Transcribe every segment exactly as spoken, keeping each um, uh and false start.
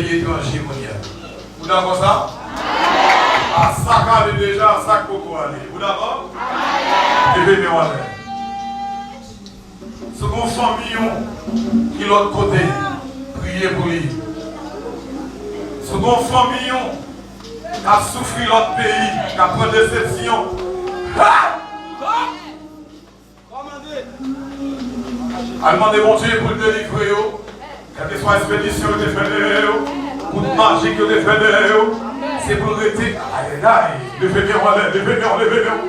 etranje kounye a. Ou dakò sa? A sa k ale deja, a sa k poko ale. Ou dakò? Leve men w anlè. Si w gen yon fanmi w ki lòt kote, priye pou li. Si w gen yon fanmi w k ap soufri lòt peyi, k ap pran desepsyon, ha! Al mande Bondye pou l delivre yo. Kèlkeswa espedisyon yo te fè dèyè yo, kout majik yo te fè dèyè yo, se pou l rete. Ayayay, leve men w anlè, leve men w, leve men w.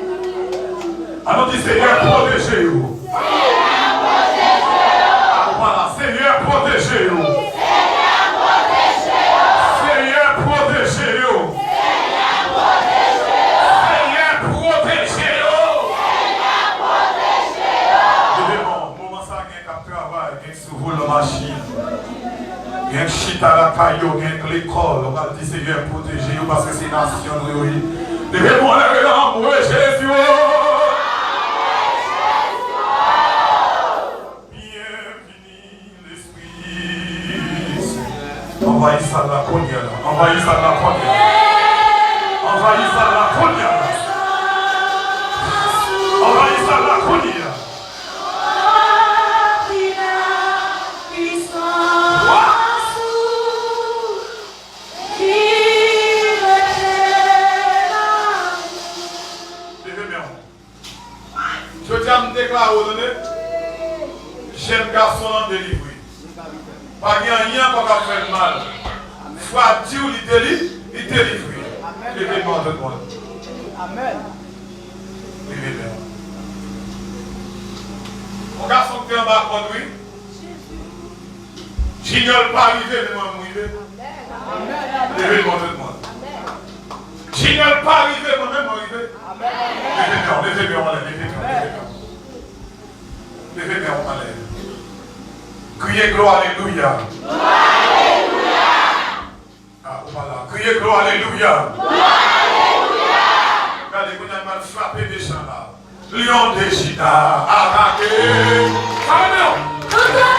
Ann nou di, Senyè, pwoteje yo. Awo pa la, Senyè, pwoteje yo. Senyè, pwoteje yo. Senyè, pwoteje yo. Leve men w, moman sa gen k ap travay, gen k sou volan machin, gen k chita lakay yo, gen k lekòl. Ou pral di, Senyè, pwoteje yo, paske se nasyon nou yo ye. Leve men w, leve nan non de Jezi, o! Byenvini, Lespri Sen. Anvayi sal la kounye a la. Anvayi sal la kounye a la. Anvayi sal la kounye a la. Anvayi sal la kounye a. Leve men w. Jodi a, m deklare w, tande, jèn gason an delivre. Pa gen anyen ankò k ap fè l mal. Fwa di w li deli-, li delivre. Leve men w tout moun. Leve men w. Yon gason ki te anba kòd, wi. Junior pa rive, men mwen m rive. Leve men w tout moun. Junior pa rive, mwen menm mwen rive. Leve men w, leve men w anlè, leve men w, leve men w. Leve men w anlè. Kriye glwa, alelouya. Ah, ou pa la. Kriye glwa, alelouya. Gade, kounye a, m al frape mechan la. Lyon de Jida atake. Sa vle di,